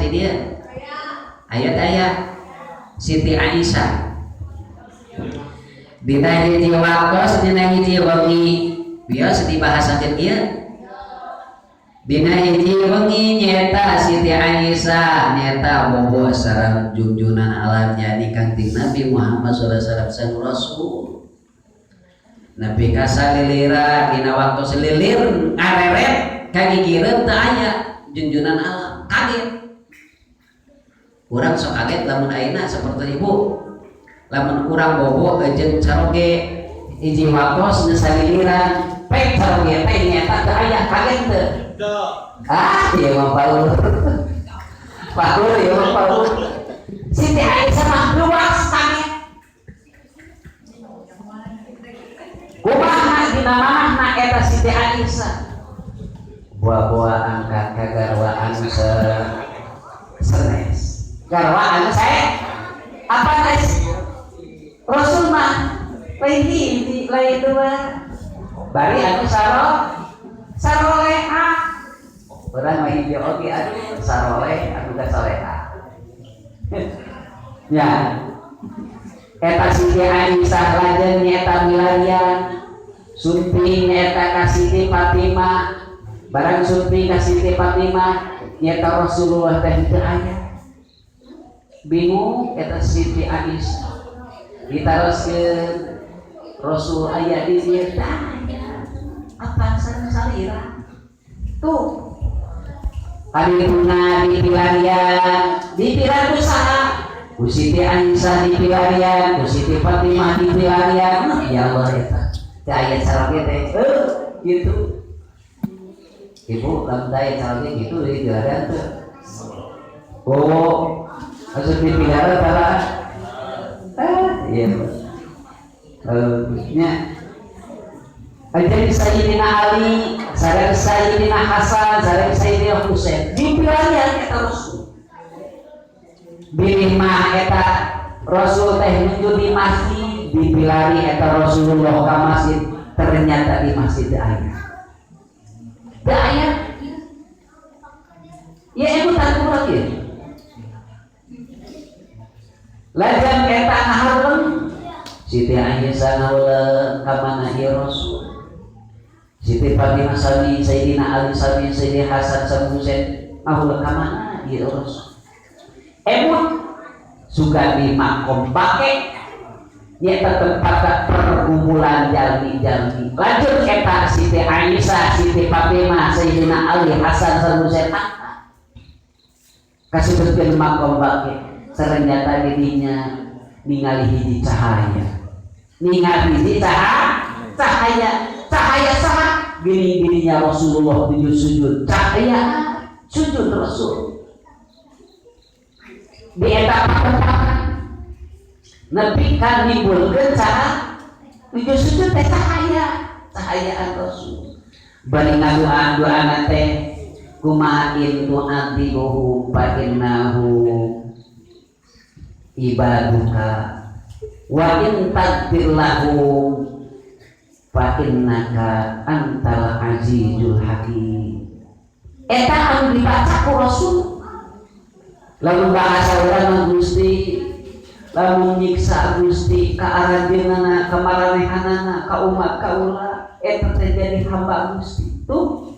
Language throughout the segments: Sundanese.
Aisyah di dieu? Aya teh aya Siti Aisyah. Dina hiji waktos, dina hiji wengi, biasa dibahasakeun ieu. Dina hiji wengi nyeta Siti Aisyah nyeta bobo sareng junjunan alam, jadi Kangjeng Nabi Muhammad sallallahu alaihi wasallam, sang Rasul. Nepi ka salilira, dina waktu selilir ngareret kagigireun, teu aya junjunan alam. Kaget. Urang sok kaget lamun ayeuna seperti ibu, lamun urang bobo jeung caroge hiji waktos geus saliliran, pek caroge teh nyata teu aya, kaget teu? Ah, ieu mah paur paur, ieu mah paur. Siti Aisyah mah luas kaget. Kumaha dina manahna eta Siti Aisyah? Buah-buah angkat ka garwa anu senes. Garwa anu saya apa guys? Rasul mah lain hiji, lain dua. Bari anu saroleha. Urang mah hiji oge aduh saroleh anu soleha. Ya. Eta Siti Aisyah lajeng nyeta milarian sumping nyeta ka Siti Fatimah. Barang sumping ka Siti Fatimah, nyeta Rasulullah teh teu aya. Bingung eta Siti Aisyah. Ditaroskeun, Rasul aya di dieu? Teu aya. Apa sareng salira tuh kadituna dipilarian, dipilarian ku saha? Ku Siti Aisyah dipilarian, ku Siti Fatimah dipilarian. Ya Allah, eta teu aya caroge teh gitu. Ibu, lamun teu aya caroge gitu dipilarian teu? Oh, maksud dipilarian tara. Ah, iya. Nya. Jadi Sayyidina Ali, sareng Sayyidina Hasan, sareng Sayyidina Husain dipilarian eta Rasul. Bilih mah eta Rasul teh nuju di masjid, dipilari eta Rasulullah ka masjid, ternyata di masjid teu aya. Teu aya. Ya ibu tak kurang ieu. Lajeng eta ngahareuleung Siti Aisyah, ngahuleng ka mana ieu Rasul. Siti Fatimah sami, Sayyidina Ali sami, Sayyidina Hasan sami, Husain ngahuleng ka mana ieu Rasul. Emut suka di makom Baqi, nyata tempat perkumpulan jalmi-jalmi. Lanjut eta Siti Aisyah, Siti Fatimah, Sayyidina Ali, Hasan sareng Husain kasebutkeun makom Baqi. Ternyata didinya ningali hiji cahaya, ningali hiji cahaya. Cahaya saha? Gini-gininya Rasulullah tujuh sujud, cahaya sujud Rasul di eta patempatan nepi ka nimbulkeun cahaya tujuh sujud teh cahaya, cahayaan Rasul. Bari ngadoa, doa teh kumaha? In tu'adzibuhum fa innahu ibaduka wa in taghfir lahum fa innaka antal azizul hakim. Eta anu dibaca ku Rasul. Lalu bahasa urang mah, Gusti, lamun nyiksa Gusti ka aranjeunna, ka maranehanana, ka umat kaula, eta teh jadi hamba Gusti. Tuh,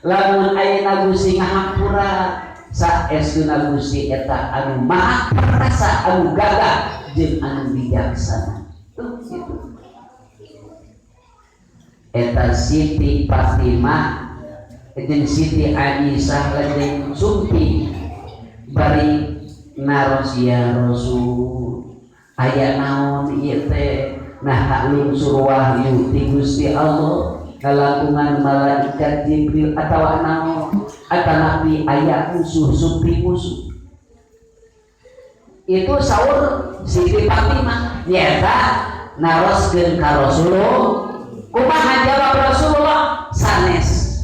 lamun ayeuna Gusti ngahampura, saestuna Gusti eta anu maha perkasa, anu gagah jeung anu bijaksana. Tuh gitu. Eta Siti Fatimah jeung Siti Aisyah lajeng sumping bari naros, ya Rasul, aya naon ieu teh? Nah, lungsur wahyu ti Gusti Allah kalangkungan malaikat Jibril atau naon atau nabi aya musuh, sumping musuh? Itu saur Siti Fatimah nyata naroskeun ka Rasulullah. Kumaha jawab Rasulullah? Sanes,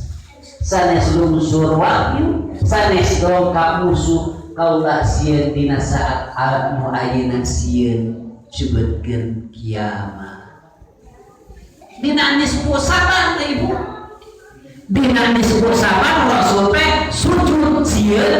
sanes lungsur wahyu, sanes dongkap musuh. Kaula sieun dina saat anu ayeuna, sieun sebutkeun kiamat. Dina nisfu Saban teh, Ibu, dina nisfu Saban Rasul teh sujud sieun.